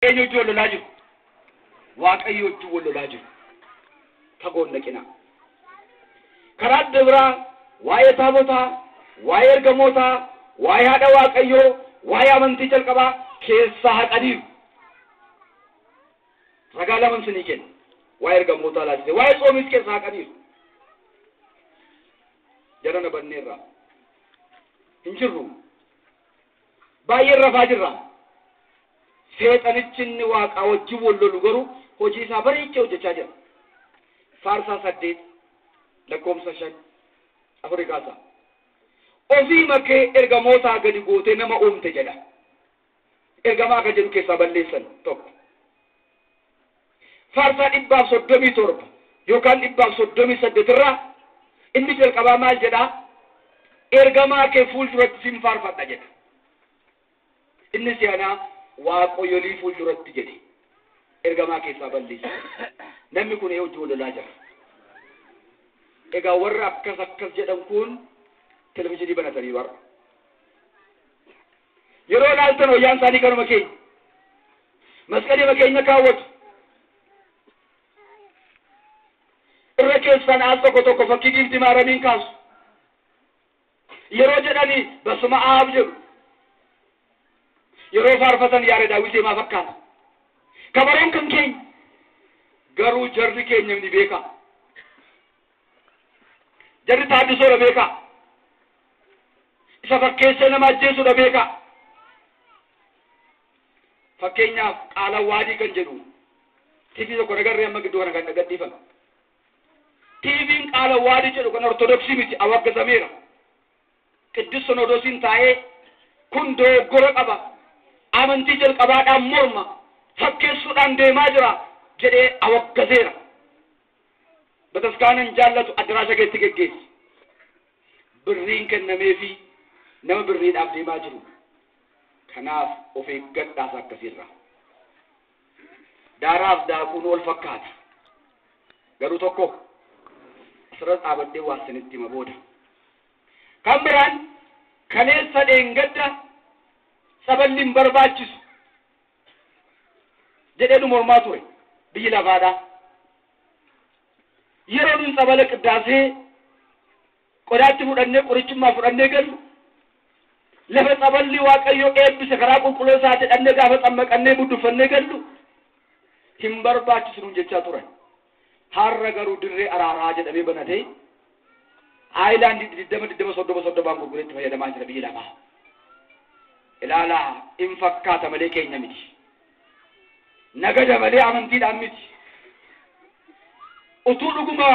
Eenyu wajjin wal lolaa jiru? Waaqayyo wajjin wal lolaa jiru. Fagoon dhaqinaa. Karaa adda biraa waa'ee taabotaa, waa'ee ergamootaa, waa'ee haadha Waaqayyoo, waa'ee amantii jalqabaa keessaa haqaniiru. Ragaa laman sinii kenna. Waa'ee ergamootaa laasise, waa'ee tsoomis keessaa haqaniiru. Jarana banneerra. Hin jirru. Baay'een rafaa jirra. Seexanichi inni waaqaa wajjin wal lolu garuu hojii isaa bareechee hojjechaa jira. Faarsaa 8 lakkoofsa 5 afurii kaasa. Ofii makee ergamootaa gadi gootee nama uumte jedha. Ergamaa akka jedhu keessaa balleessan tokko. Faarsaa 137 yookaan 138 irraa inni jalqabaa maal jedhaa? Ergamaa kee fuulduratti sin faarfadha jedha. Inni si'anaa waaqoyyolii fuulduratti jedhe. Ergamaa keessaa balleessa. Namni kun hojii wal lolaa jira. Egaa warra akkas akkas jedhan kun televizyiinii banatanii warra. Yeroo ilaaltan hoyyaan isaanii kanuma keenya. Masqalii keenya kaawwatu. Irra keessan al tokko tokko fakkii giiftii maaramiin kaasu. Yeroo jedhanii basuma aab jedhu. Yeroo faarfatan yaada daawwitee maa fakkaata. Kabaroon kan keenya. Garuu jarri keenya ni beeka. Jarri taaddisoodha beeka. Isa fakkeessee nama ajjeesuudha beeka. Fakkeenyaaf qaala waadii kan jedhu TV tokko nagarree amma gidduu kana kan gadhiifame. TV'n qaala waadii jedhu kan ortodoksii miti awwaggasameera. Qiddus Sonodoosiin taa'ee kun dogoggora qaba. Amantii jalqabaadhaan morma fakkeessuudhaan deemaa jira jedhee awwaggaseera. Bataskaanan jaallatu addaraasha keessatti geggeessi. Birriin kennameefi nama birriidhaaf deemaa jiru. Kanaaf of eeggadhaas akkasirra. Daaraaf daakuun wal fakkaata. Garuu tokko asirra dhaabadhee waa isinitti hima booda. Kan biraan kaleessa dheengadda saballi hin barbaachisu jedhee nu mormaa ture biyyi lafaadhaa. Yeroo nun sabala qiddaasee qodaatti fudhannee qorichummaa fudhannee gallu lafa saballi Waaqayyo eebbise karaa qulqulluu isaa jedhannee gaafa xammaqannee budduffannee gallu hin barbaachisu nuun jechaa turan. Har'a garuu dirree araaraa jedhamee banatee aayilaandii 20 20 30 30 gurgureetti fayyadamaa jira biyyi lafaa. Ilaalaa in fakkaata malee keenya miti. Nagada malee amantiidhaan miti. Utuu dhuguma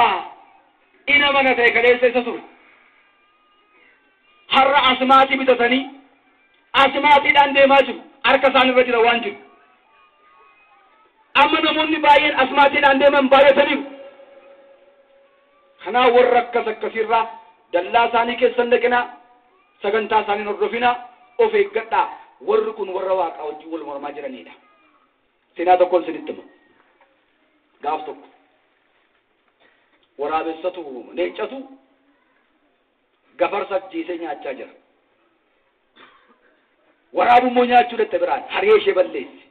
ina mana ta'e kaleessa isa ture. Har'a asmaatii bitatanii asmaatiidhaan deemaa jiru. Harka isaan irra jira waan jiru. Amma namoonni baay'een asmaatiidhaan deeman baay'ataniiru. Kanaaf warra akkas akkasiirraa dallaa isaanii keessan dhaqinaa, sagantaa isaanii hordofinaa, of eeggadhaa. Warri kun warra waaqaa wajjin wal mormaa jiranidha. Seenaa tokkoon isinitti hima. Gaaf tokko waraabessatu leencatu gafarsa ajjeesee nyaachaa jira. Waraabummoo nyaachuu dadhabe biraan haree ishee balleesse.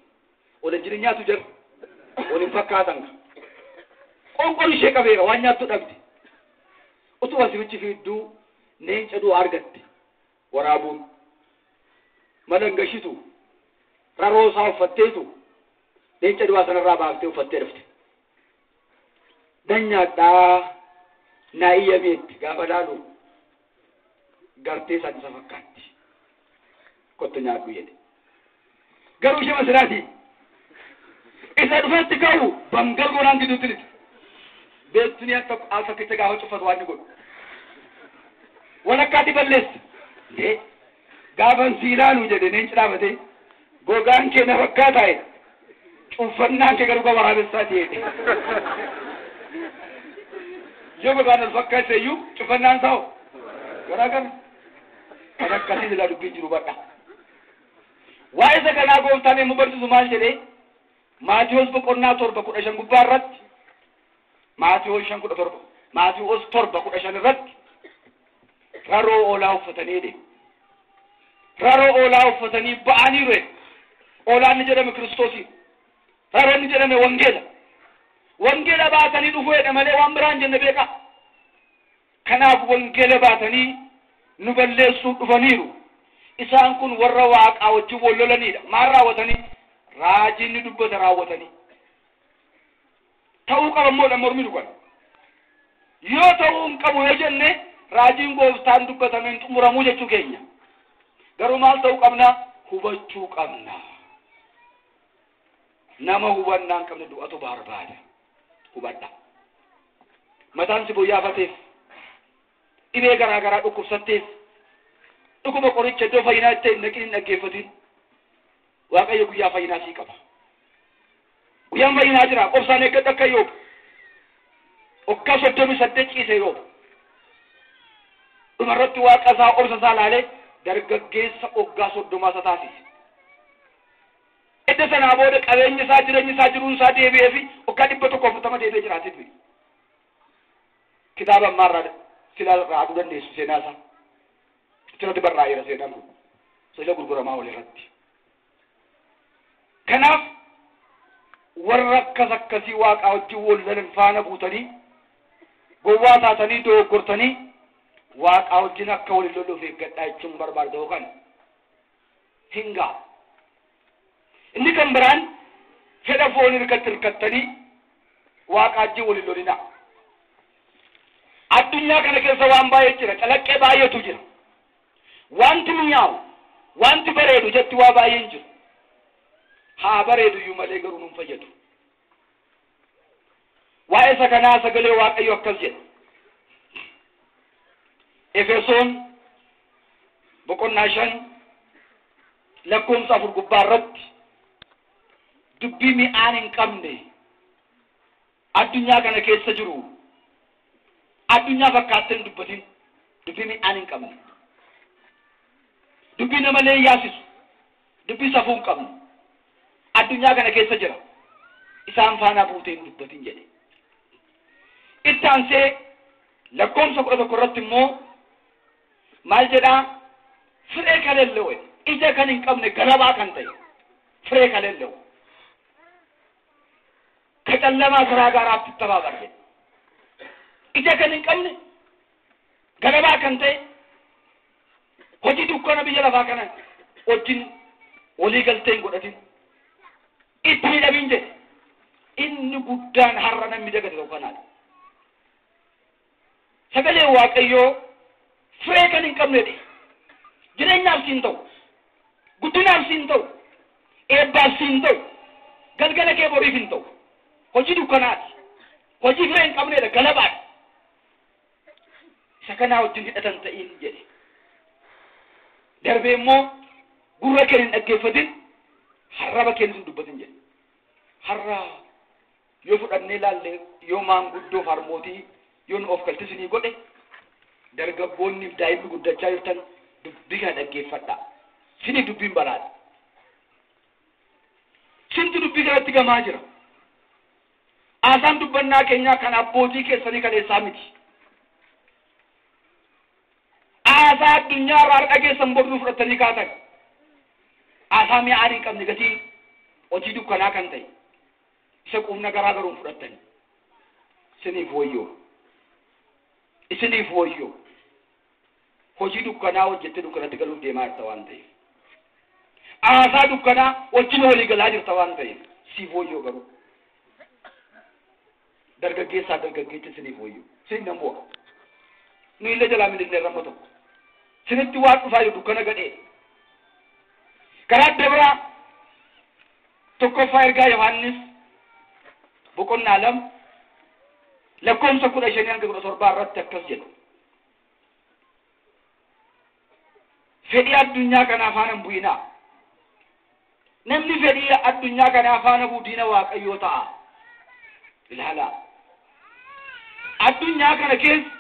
Wal wajjin nyaatu jira. Wal hin fakkaatan. Qonqon ishee qabeera waan nyaattu dhabde. Utuu asitti fiidduu leenca du'aa argatte waraabuun. Malangashitu raroo isaa uffatteetu leenca du'aa sanarraa baaftee uffattee dhufte. Dan nyaadhaa naa iyyameetti gaafa laalu gartee isaan isa fakkaatti. Kottu nyaadhu jedhe. Garuu ishee masiraati. Isa dhufetti ka'u bangal goonaan gidduutti lixu. Beektuni akka fakkicha gaafa cuffatu waan inni godhu. Walakkaatti balleessa. Gaafan si ilaalu jedhe leenci dhaabatee gogaan kee na fakkaataa jedhe. Cuffannaan kee garuu waraabessaati jedhe. Yoo gogaan wal fakkaate iyyuu cuffannaan isaa hoo garaagara. Kan akkasii silaa dubbiin jiru badha. Waa'ee isa kanaa gooftaan yommuu barsiisu maal jedhee? Maatiyoos boqonnaa 7:15 gubbaa irratti Maatiyoos 5:17 Maatiyoos 7:15 irratti raroo oolaa uffatanii jedhe. Raroo oolaa uffatanii ba'aniiru jedhe. Oolaan ni jedhame Kiristoosii. Rara inni jedhame wangeela. Wangeela baatanii dhufuu jedha malee waan biraan jenne beekaa. Kanaaf wangeela baatanii nu balleessuu dhufaniiru. Isaan kun warra waaqaa wajjin wal lolanidha. Maal raawwatanii? Raajiin ni dubbata raawwatanii. Ta'uu qaba immoo mormi dhugan. Yoo ta'uu hin qabu yoo jenne raajiin gooftaan dubbatameen xumuramuu jechuu keenya. Garuu maal ta'uu qabna? Hubachuu qabna. Nama hubannaa hin qabne du'atu barbaada. Hubadha. Mataan si boyyaafateef, dhibee garaa garaa dhukkubsatteef, dhukkuba qoricha iddoo fayyinaa itti hin naqin hin dhaggeeffatin. Waaqayyo guyyaa fayyinaa sii qaba. Guyyaan fayyinaa jira. Qobsaan eeggadhu akka Iyyoob. Waggaa 38 ciise Iyyoob. Dhumarratti waaqa isaa obsa isaa laalee dargaggeessa waggaa 30 isa taasise. Edda sanaa booda qabeenyi isaa jireenyi isaa jiruun isaa deebi'ee fi waggaa 140 deebi'ee jiraatee ture. Kitaaba ammaarraa silaa irraa aduu dandeessu seenaa isaa. Achirratti barraa'eera seenaan kun. Sila gurguramaa wal irratti. Kanaaf warra akkas akkasii waaqaa wajjin wal lolan faana buutanii gowwaa taatanii dogoggortanii waaqaa wajjin akka wal hin lolluuf eeggadhaa jechuun barbaada yookaan hingaa. Inni kan biraan fedha foon hirkatti hirkattanii waaqaa wajjin wal hin lolinaa. Addunyaa kana keessa waan baay'ee jira, calaqqee baay'eetu jira. Wanti mi'aawu, wanti bareedu jetti waa baay'een jiru. Haa bareedu iyyuu malee garuu nun fayyadu. Waa'ee isa kanaa sagalee Waaqayyo akkas jedha. Efesoon boqonnaa 5 lakkoofsa 4 gubbaa irratti dubbii mi'aan hin qabne addunyaa kana keessa jiru addunyaa fakkaattee hin dubbatin dubbii mi'aan hin qabne dubbii nama leeyyaasisu dubbii safuu hin qabne addunyaa kana keessa jira isaan faana buutee hin dubbatin jedhe. Itti aansee lakkoofsa 11 irratti immoo maal jedhaa? Firee kalellewe ija kan hin qabne galabaa kan ta'e firee kalellewe ከጨለማ ስራ ጋር አትተባበር። ija kan hin qabne galabaa kan ta'e hojii dukkana biyya lafaa kana wajjin walii galtee hin godhatin itti hidhamin jedhe. Inni guddaan har'a namni dagate tokko kanaadha. Sagalee Waaqayyoo firee kan hin qabnedha. Jireenyaaf siin ta'u, guddinaaf siin ta'u, eebbaaf siin ta'u, galgala kee boriif hin ta'u. Hojii dukkanaati. Hojii firee hin qabnedha, galabaadha. Isa kanaa wajjin hidhatan ta'in jedhe. Darbee immoo gurra kee hin dhaggeeffatin, harraba kee hin dubbatin jedhe. Har'a yoo fudhannee ilaalle yoo maanguddoo harmootii yoo nu of galchisinii godhe dargaggoonni daa'imni guddachaa jirtan dubbii kana dhaggeeffadhaa. Siniif dubbiin balaadha. Sintu dubbii kanatti gamaa jira. Haasaan dubbannaa keenyaa kan abbootii keessanii kaleessaa miti. Haasaa addunyaa irraa har'a geessan boruu fudhatanii kaatan. Haasaa mi'aan hin qabne gatii hojii dukkanaa kan ta'e. Isa quufna garaa garuun fudhattanii. Isiniif wayyoo. Isiniif wayyoo. Hojii dukkanaa hojjettee dukkanatti galuuf deemaa jirta waan ta'eef. Haasaa dukkanaa wajjin walii galaa jirta waan ta'eef. Siif wayyoo garuu. Dargaggeessaa dargaggeetti isiniif wayyoo. Isin nan bu'a. Nu illee jalaa miliqnee irra tokko. Isinitti waan dhufaa jiru dukkana gadhee. Karaa adda biraa tokkoffaa ergaa Yohaannis boqonnaa 2 lakkoofsa 15 hanga 17 irratti akkas jedha. Fedhii addunyaa kanaa faana hin bu'inaa. Namni fedhii addunyaa kanaa faana bu'u diina Waaqayyoo ta'a. Ilaalaa. Addunyaa kana keessa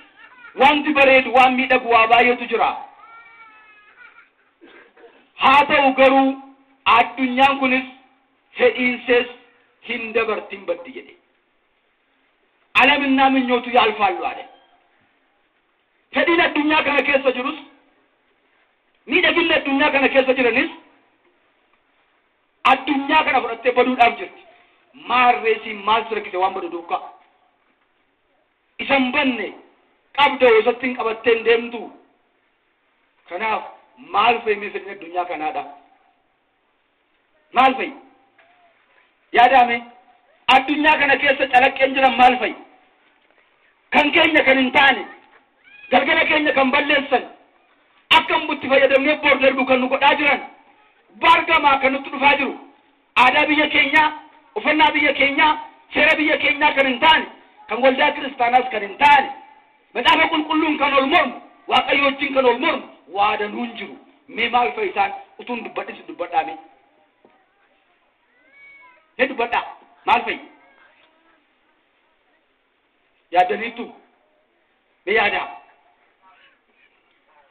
wanti bareedu waan miidhagu waa baay'eetu jira. Haa ta'u garuu addunyaan kunis fedhiinsees hin dabartin baddi jedhe. ዓለምና ምኞቱ ያልፋሉ አለ። Fedhiin addunyaa kana keessa jirus miidhaginni addunyaa kana keessa jiranis addunyaa kana fudhattee baduudhaaf jirti. Maarreesii maal rakkise waan badu duukaa isan banne qabda isatti qabattee hin deemtu. Kanaaf maal fa'i mee fedhin addunyaa kanaadha? Maal fa'i? Yaadame addunyaa kana keessa calaqqeen jiran maal fa'i? Kan keenya kan hin taane, galgala keenya kan balleessan, akka itti fayyadamnee bor darbu kan nu godhaa jiran, baargamaa kan nutti dhufaa jiru, aadaa biyya keenyaa, uffannaa biyya keenyaa, seera biyya keenyaa kan hin taane, kan waldaa kiristaanaas kan hin taane, macaafa qulqulluun kan ol mormu, Waaqayyo wajjin kan ol mormu, waadanuun jiru. Mee maal fa'i isaan? Utuun dubbadhis dubbadhaa mee. Mee dubbadhaa maal fa'i? Yaaddaniittu? Mee yaadaa.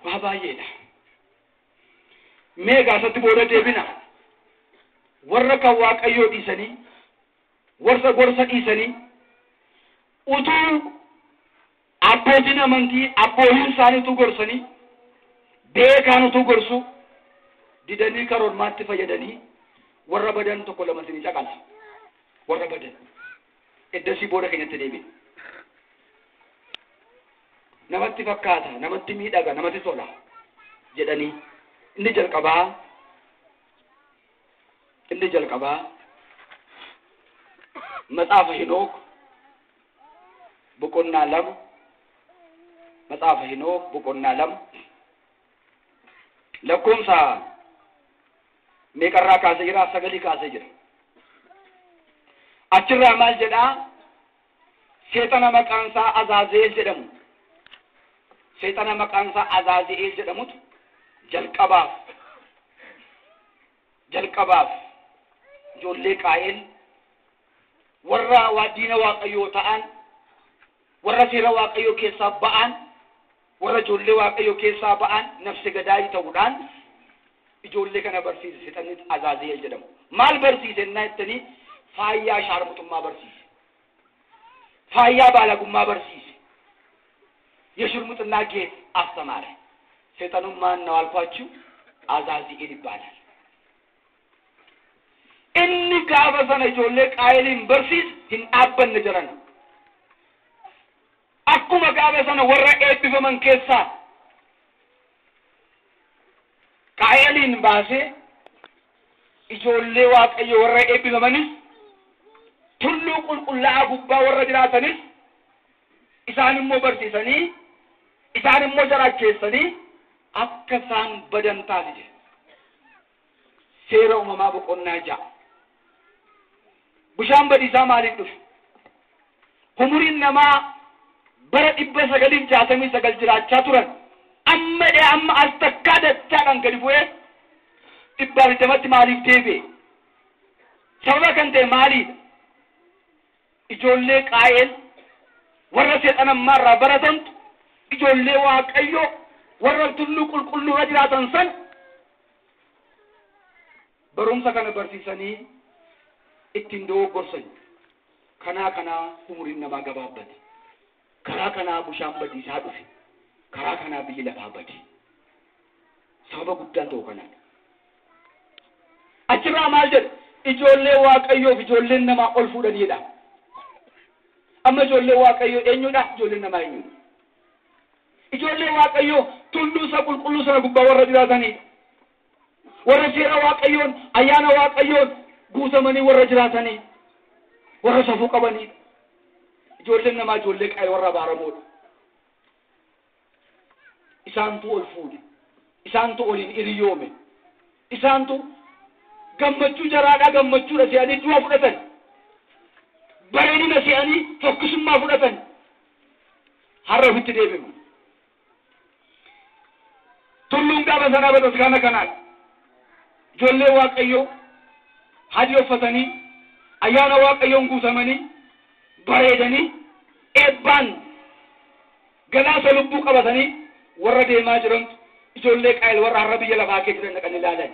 Waa baay'eedha. Mee gaasatti booda deebina. Warra kan Waaqayyoo dhiisanii, warra gorsa dhiisanii, utuu abbootiin amantii abbootiin isaanii utuu gorsanii, beekaan utuu gorsu didanii karoormaatti fayyadanii warra badan tokko lama isinii caqasa. Warra badan eddasii booda keenyatti deebina. Namatti fakkaata, namatti miidhaga, namatti tola jedhanii inni jalqabaa Matsaafa Hinook boqonnaa 2, Matsaafa Hinook boqonnaa 2 lakkoomsa meeqarraa kaasee jira? 9 kaasee jira. Achirraa maal jedhaa? Seexana maqaan isaa Azaazeel jedhamu, seexana maqaan isaa Azaazeel jedhamutu jalqabaaf ijoollee Qaa'el, warra waa diina Waaqayyoo ta'an, warra seera Waaqayyoo keessaa ba'an, warra ijoollee Waaqayyoo keessaa ba'an, nafse gadaayii ta'uudhaan ijoollee kana barsiise. Seexanni Azaazeel jedhamu maal barsiise innaa jettanii, faayyaa shaarmuxummaa barsiise, faayyaa baalagummaa barsiise. የሽርሙጥና ጌጥ አስተማረ። ሰይጣኑን ማን ነው አልኳችሁ? አዛዚኤል ይባላል። Inni gaafa sana ijoollee Qaayiliin barsiise hin dhaabbanne jiran. Akkuma gaafa sana warra eebbifaman keessaa Qaayiliin baasee, ijoollee Waaqayyo warra eebbifamanis, tulluu qulqullaa'aa gubbaa warra jiraatanis, isaan immoo barsiisanii, isaan immoo jaracheessanii akka isaan badan taasise. Seera Uumamaa boqonnaa 6. Bishaan badiisaa maaliif dhufe? Umuriin namaa bara 969 jiraachaa turan amma dhee amma al takkaa dachaadhaan gadi bu'ee 120tti maaliif deebi'e? Sababa kan ta'e maaliidha? Ijoollee Qaa'el warra seexanammaa irraa baratantu ijoollee Waaqayyoo warra tulluu qulqulluu irra jiraatan san barumsa kana barsiisanii ittiin dogoggorsan. Kanaa umuriin namaa gabaabbate. Karaa kanaa bishaan badiisaa dhufe. Karaa kanaa biyyi lafaa bade. Sababa guddaan ta'u kanaadha. Achirraa maal jedhe? Ijoollee Waaqayyoof ijoolleen namaa ol fuudhaniidha. Amma ijoollee Waaqayyoo eenyudha? Ijoolleen namaa eenyudha? Ijoollee Waaqayyoo tulluu isa qulqulluu sana gubbaa warra jiraatanidha. Warra seera Waaqayyoon, ayyaana Waaqayyoon guutamanii warra jiraatanii, warra safuu qabanidha. Ijoolleen namaa ijoollee Qaayil warra abaaramoodha. Isaantu ol fuudhe, isaantu oliin hiriyoome, isaantu gammachuu jaraadhaa gammachuudha se'anii du'a fudhatan, bareedina se'anii fokkisummaa fudhatan. Har'a ofitti deebinu. Tulluun gaafa sanaa bataskaana kanaadha. Ijoollee Waaqayyoo hadii uffatanii, ayyaana Waaqayyoon guutamanii, bareedanii, eebbaan galaasa lubbuu qabatanii warra deemaa jirantu ijoollee Qaayil warra har'a biyya lafaa keessa jiran dhaqanii ilaalan.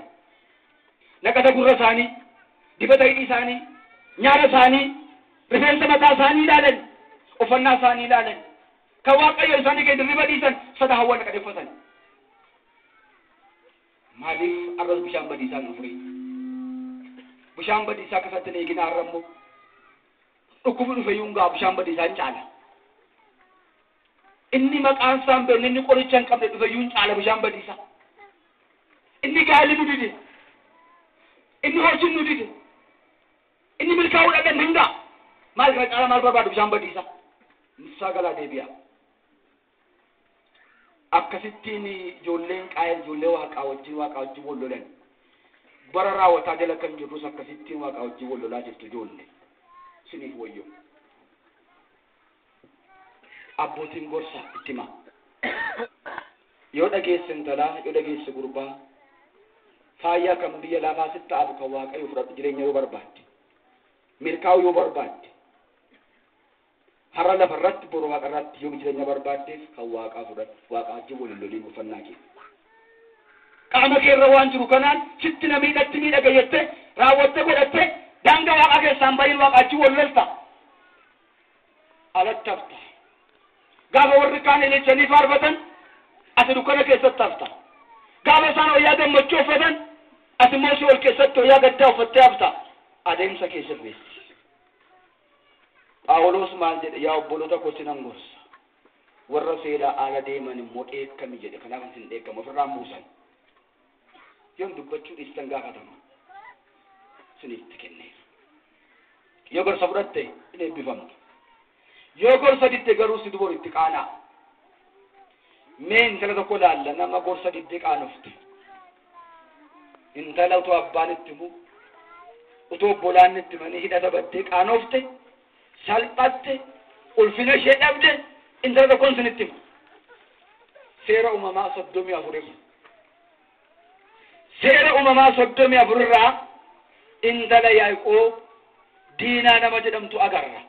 Naqata gurra isaanii, dibata hidhii isaanii, nyaata isaanii, rifeensa mataa isaanii ilaalan, uffannaa isaanii ilaalan. Kan Waaqayyo isaanii kee dirriba dhiisan sada hawwa naqatee uffatan. Maaliif arras bishaan badiisaa nu fure? Bishaan badiisaa akkasatti hin eegina har'a immoo. Dhukkubi dhufe iyyuu hin ga'a, bishaan badiisaa hin caala. Inni maqaan isaa hin beekne, inni qoricha hin qabne dhufe iyyuu hin caala bishaan badiisaa. Inni gaa'elli nu dide, inni hojiin nu dide, inni milkaa'uu dhaqan hin ga'a. Maal kana caala maal barbaadu bishaan badiisaa? Nisaa galaa deebi'a. Akkasittiin ijoolleen Qaayel ijoollee Waaqaa wajjin wal lolan. Bara raawwataa jala kan jirrus akkasittiin Waaqaa wajjin wal lolaa jirtu ijoollee. Siniif wayyoo. Abbootiin gorsa itti himaa. Yoo dhageesse intalaa, yoo dhageesse gurbaa, faayyaa kan biyya lafaa sitti ta'amu kan Waaqayyo fudhadhu jireenya yoo barbaadde, milkaa'uu yoo barbaadde, har'a lafa irratti boru Waaqa irratti yoo jireenya barbaaddeef kan Waaqaa fudhadhu, Waaqaa wajjin wal hin loliin uffannaa kee. Qaama kee irra waan jiru kanaan sitti na miidhatti miidhaga jettee raawwattee godhattee daangaa Waaqaa keessaan bahin Waaqaa wajjin wal lolta. Alatti hafta. Gaafa warri kaan ililchanii faarfatan ati dukkana keessatti hafta. Gaafa isaan wayyaa gammachuu uffatan ati immoo si'ool keessatti wayyaa gaddaa uffattee hafta. Adeemsa kee sirreessi. Phaawulos maal jedhe? Yaa obboloota koo sinan gorsa. Warra seeraa ala deeman immoo dheekkami jedhe. Kanaaf isin dheekkamu ofirraan buusan. Yoon dubbachuu dhiistan gaafatama. Isinitti kenneera. Yoo gorsa fudhatte hin eebbifamtu. Yoo gorsa didde garuu si dubor itti qaanaa. Mee intala tokko laalla nama gorsa didde qaanofte. Intala utuu abbaan itti himu, utuu obbolaan itti himanii hidhata baddee qaanofte, salphatte, ulfina ishee dhabde, intala tokkoon isinitti hima. Seera uumamaa 34 irra. Seera uumamaa 34 irraa intala Yaaqoob Diinaa nama jedhamtu agarra.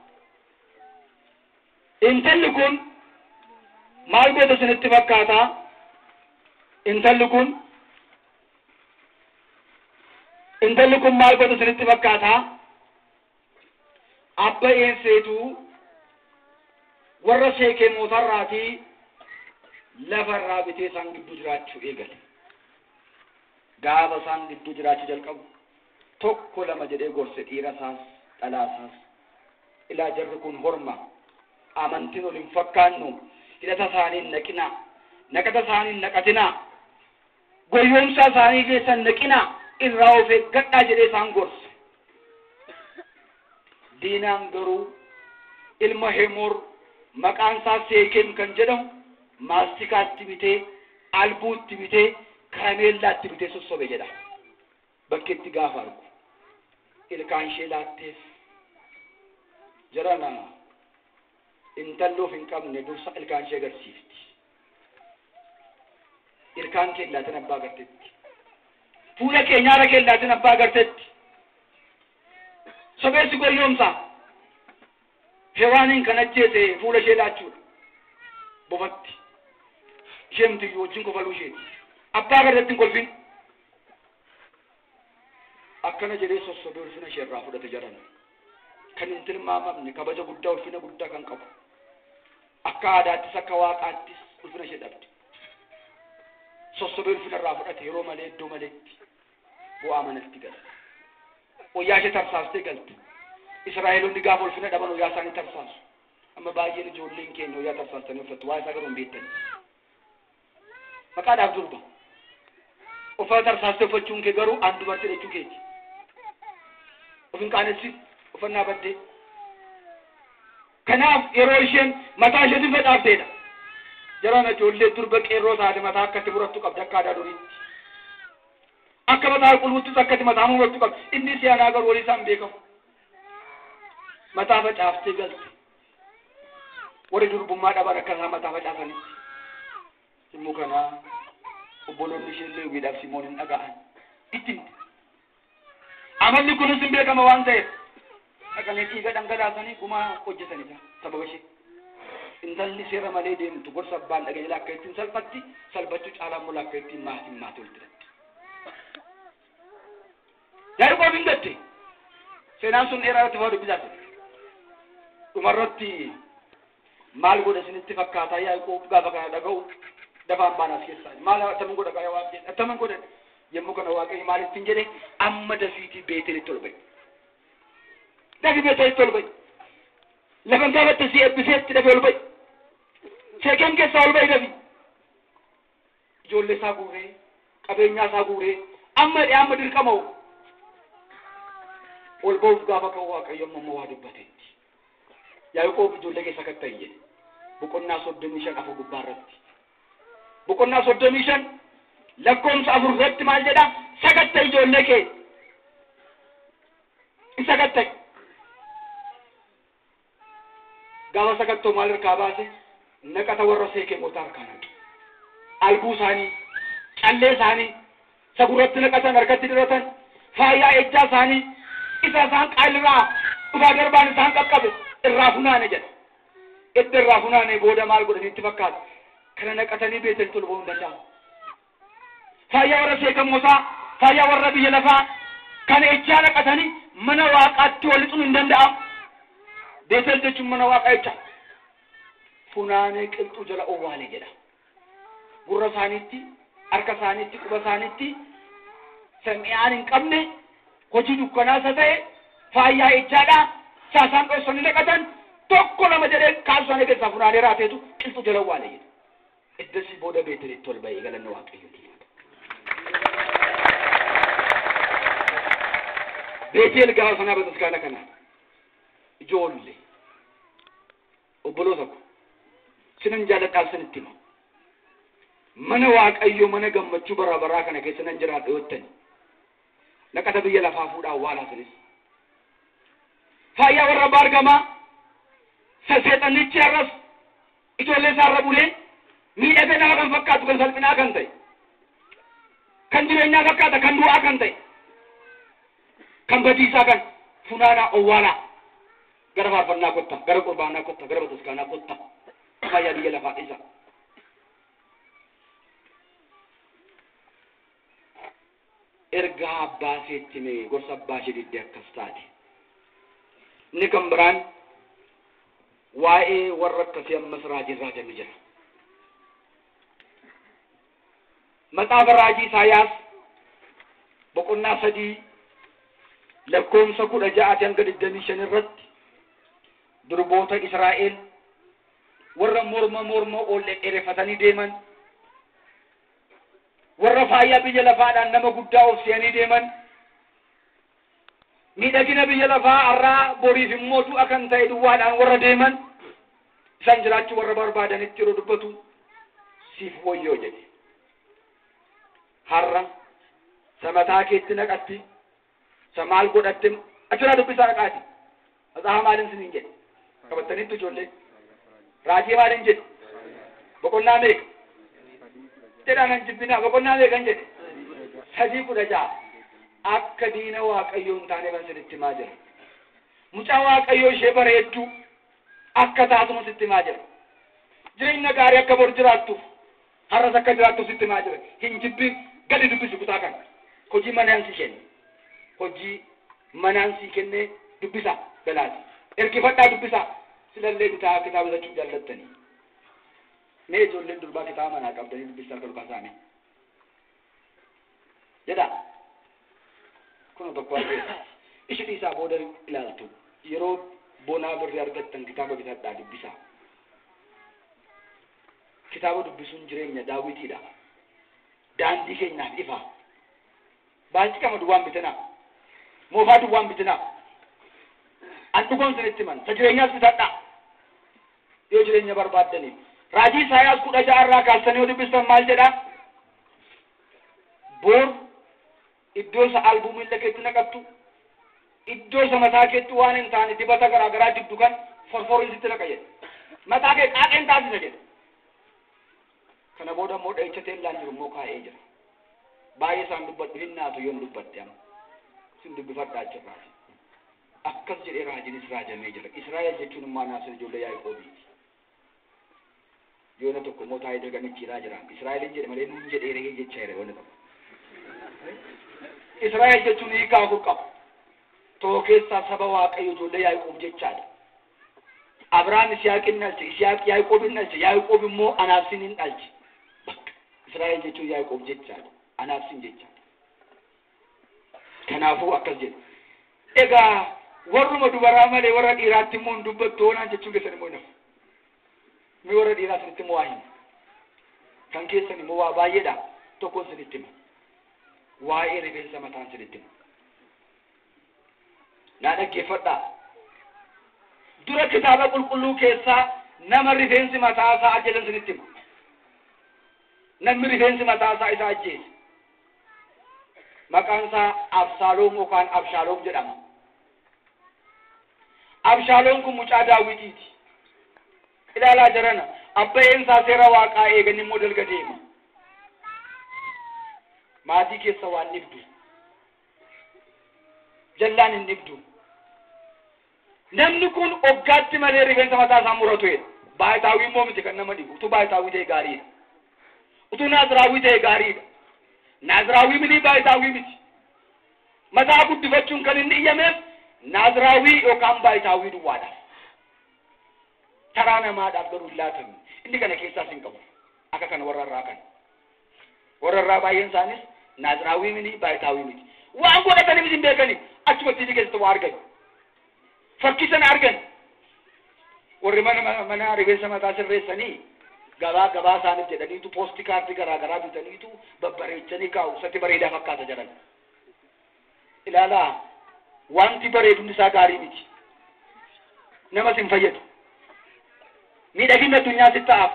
Intalli kun maal goota isinitti fakkaata? Intalli kun maal goota isinitti fakkaata? Abba eenseetu warra Seekemotarraatii lafarraa bitee isaan gidduu jiraachuu eegale. Gaafa isaan gidduu jiraachuu jalqabu tokko lama jedhee gorse dhiira isaas dhalaa isaas. Ilaa jarri kun horma, amantiin ol hin fakkaannu, hidhata isaanii hin naqinaa, naqata isaanii hin naqatinaa, goyyoomsaa isaanii keessa hin naqinaa, irraa of eeggadhaa jedhee isaan gorse. Diinaan garuu ilma Hemoor maqaan isaa Seekem kan jedhamu maastikaatti bitee, albuutti bitee, karameellaatti bitee sossobe jedha. Bakkeetti gaafa argu ilkaan ishee laatteef. Jarana intalli of hin qabne dursa ilkaan ishee agarsiifti. Ilkaan kee laatin abbaa agartetti. Fuula kee nyaara kee laatin abbaa agartetti. Sobeessi goyyoomsaa. Hewaaniin kan ajjeese fuula ishee laachuudha. Bofatti. Isheen mitiyyuu wajjin kofaluu isheeti. Abbaa agartetti hin kolfin. Akkana jedhee sossobee ulfina ishee irraa fudhate jedhan. Kan hin tilmaamamne kabaja guddaa ulfina guddaa kan qabu. Akka aadaattis akka waaqaattis ulfina ishee dhabde. Sossobee ulfina irraa fudhate yeroo malee iddoo maleetti bu'aa manatti galte. Wayyaa ishee tarsaastee galte. Israa'eloonni gaafa ulfina dhaban wayyaa isaanii tarsaasu. Amma baay'een ijoolleen keenya wayyaa tarsaastanii uffatu. Waa isaa garuu hin beektan. Maqaadhaaf durba. Uffata tarsaastee uffachuun kee garuu an dubartii jechuu keeti. Of hin qaanessin uffannaa baddee. Kanaaf yeroo isheen mataa isheetiin facaafteedha. Jarana ijoollee durba qeerroo taate mataa akkatti murattu qabdi akka aadaa duriitti. Akka mataa qulqulluuttis akkatti mataa murattu qabdi. Inni siyaanaa garuu walii isaan beekamu. Mataa facaaftee galte. Warri durbummaa dhaban akka isaan mataa facaasanitti. Yommuu kana obboloonni ishee Leewwiidhaaf Simoon hin dhaga'an. Itti himte. Amalli kunis hin beekama waan ta'eef dhaqanii dhiiga dhangalaasanii gumaa hojjetanidha sababa ishee. Intalli seera malee deemtu gorsa abbaan dhaga'ee akka ittiin salphatti salphachuu caalaa immoo akka ittiin maatiin maatii walitti hidhatti. Yaaqoob hin gatte. Seenaan sun dheeraa irratti fa'aa dubbisaa ture. Dhumarratti maal godha isinitti fakkaataa Yaaqoob gaafa kana dhaga'u dafaan baanaas keessaa maal attamin godha yaa Waaqayyo attamin godha yommuu kana Waaqayyo maal ittiin jedhe amma dafiitii Beetelitti ol ba'i. Dafii Beetelitti ol ba'i. Lafan gaafatte si eebbiseetti dafee ol ba'i. Seekeem keessaa ol ba'i dafi. Ijoollee isaa guuree, qabeenyaa isaa guuree, amma jedhee amma dirqama hoo. Ol ba'uuf gaafa ka'u Waaqayyo amma immoo waa dubbateetti. Yaaqoob ijoollee keessa akka ta'e jedhe. Boqonnaa 35 4 gubbaa irratti. Boqonnaa 35 lakkoomsa 4 irratti maal jedha? Sakatta ijoollee kee. Sakatta. Gaafa sakattoo maal harkaa baase? Naqata warra Seekemoota harkaa naqe. Albuu isaanii, callee isaanii, sagurratti naqatan, harkatti diratan, faayaa ejjaa isaanii, isa isaan qaalirraa dhufaa darbaan isaan qaqqabe irraa funaane jedha. Edda irraa funaane booda maal godhaniitti fakkaata? Kana naqatanii Beetelitti ol ba'uu hin danda'amu. Faayaa warra Seekemootaa, faayaa warra biyya lafaa kana ejjaa naqatanii mana Waaqaatti ol lixuun hin danda'amu. Beetel jechuun mana Waaqaa jecha. Funaanee qilxuu jala owwaale jedha. Gurra isaaniitti, harka isaaniitti, quba isaaniitti sami'aan hin qabne hojii dukkanaa isa ta'e faayaa ejjaadhaa saasaan dhoksanii naqatan tokko lama jedhee kaasu isaanii keessaa funaanee raateetu qilxuu jala owwaale jedha. Iddasii booda Beetelitti ol ba'ee galanna Waaqayyooti. Beetel gaafa sanaa bataskaana kana ijoollee obboloota ko sinan jaaladhaaf sinitti hima. Mana Waaqayyo mana gammachuu bara baraa kana keessa nan jiraadha yoo jettani naqata biyya lafaa fuudhaa awwaalaa sinis. Faayaa warra baargamaa seexannichi har'as ijoollee isaarra bulee miidhagee nama kan fakkaatu kan salphinaa kan ta'e kan jireenyaa fakkaata kan du'aa kan ta'e kan badiisaa kan funaanaa owwaalaa gara faarfannaa kotta, gara qurbaanaa kotta, gara bataskaanaa kotta, faayaa biyya lafaa dhiisa. Ergaa abbaa isheetti hime gorsa abbaa ishee diddee akkas taate. Inni kan biraan waa'ee warra akkasii ammas raajiin raajame jira. Maxaafa raajii Isaayaas boqonnaa 3 lakkoomsa 16 hanga 25 irratti durboota Israa'el warra morma morma ol dheereffatanii deeman, warra faayaa biyya lafaadhaan nama guddaa of se'anii deeman, miidhagina biyya lafaa har'aa boriif immoo du'a kan ta'e duwwaadhaan warra deeman, isaan jiraachuu warra barbaadanitti yeroo dubbatu siif wayyoo jedhe. Har'a samataa keetti naqatti, samaal godhatte achirraa dubbisaa dhaqaati. Matsaafa maaliin siniin jedhe? Qabattaniittu ijoollee. Raajii maaliin jedhe? Boqonnaa meeqa? Jedhaan hin jibbinaa. Boqonnaa meeqa hin jedhe? 3:16. Akka diina Waaqayyoo hin taane kan sinitti himaa jira. Mucaa Waaqayyoo ishee bareedduu akka taatuma sitti himaa jira. Jireenya gaarii akka bor jiraattuuf har'as akka jiraattuuf sitti himaa jira. Hin jibbin, gadi dubbisi kutaa kana. Hojii manaan si kenne. Hojii manaan si kenne dubbisa galaati. Ergifadhaa dubbisa. Silallee bitaa kitaaba bitachuu jaallattanii. Mee ijoolleen durbaa kitaaba manaa qabdanii dubbisaa akka dhukaasaanii. Jedha. Kun tokko argeera. Ishi dhiisaa booda ilaaltu. Yeroo bonaa birrii argattan kitaaba bitadhaa dubbisaa. Kitaaba dubbisuun jireenya daawwitiidha. Daandii keenyaaf ifa. Baachii kama duwwaan bitinaa. Moofaa duwwaan bitinaa. An dhugoon sinitti himan. Sa jireenyaas bitadhaa. Yoo jireenya barbaaddaniif. Raajii Isaayaas 16 irraa kaastanii yoo dubbistan maal jedhaa? Bor iddoo isa albuu miilla keetti naqattu, iddoo isa mataa keetti waan hin taane dibata garaa garaa dibdu kan forforiin sitti naqa jedhe. Mataa kee qaaqeen taasisa jedhe. Kana booda immoo dha'icha teellaan jiru immoo kaa'ee jira. Baay'ee isaan dubbadhu hin naatu yoon dubbatte amma. Sin dubbifadhaa achirraati. Akkas jedhee raajiinis raajamee jira. Israa'el jechuun immoo anaaf sin ijoollee Yaaqoobiiti. Yoona tokko immoo taa'ee dargamichiidhaa jira. Israa'elin jedhe malee nuun jedhee rehee jechaa jira yoona tokko. Israa'el jechuun hiikaa afur qaba. Tokko keessaa saba Waaqayyo ijoollee Yaaqoob jechaadha. Abrahaam Isihaaqin dhalche, Isihaaq Yaaqoobin dhalche, Yaaqoob immoo anaaf sin hin dhalche. Bakka Israa'el jechuun Yaaqoob jechaadha. Anaaf sin jechaadha. Kanaafuu akkas jedha. Egaa Warruma dubaraa malee warra dhiiraatti immoo hin dubbattu hoonaan jechuun keessan immoo nafu. Mi warra dhiiraa sinitti immoo waa hima. Kan keessan immoo waa baay'eedha. Tokkoon sinitti hima. Waa'ee rifeensa mataan sinitti hima. Naa dhaggeeffadhaa. Dura kitaaba qulqulluu keessaa nama rifeensi mataa isaa ajjeesan sinitti hima. Namni rifeensi mataa isaa isa ajjeese. Maqaan isaa Absaaloom yookaan Abshaaloom jedhama. Abshaaloom kun mucaa Daawitiiti. Ilaalaa jarana abbayeen isaa seera waaqaa eegan immoo dalga deema. Maatii keessa waan dhibdu. Jallaan hin dhibdu. Namni kun oggaatti malee rifeensa mataa isaa muratu jedha. Baayitaawii immoo miti kan nama dhibu. Utuu baayitaawii ta'e gaariidha. Utuu naaziraawii ta'e gaariidha. Naaziraawii miti baayitaawii miti. Mataa guddifachuun kan inni iyyameef naaziraawii yookaan baayitaawii duwwaadhaaf. Taraa namaadhaaf garuu hin laatamne. Inni kana keessaas hin qabu. Akka kana warra irraa kana. Warra irraa baay'een isaanis naaziraawii miti baayitaawii miti. Waan godhataniif hin beekani. Achuma TV keessatti waa argan. Fakkii sana argan. Warri mana rifeensa mataa sirreessanii gabaa gabaa isaaniif jedhaniitu poostii kaardii garaa garaa bitaniitu babbareechanii kaa'u. Isatti bareedaa fakkaata jedhan. Ilaalaa wanti bareedumni isaa gaarii miti. Namas hin fayyadu. Miidhaginni addunyaa sitti ta'aaf.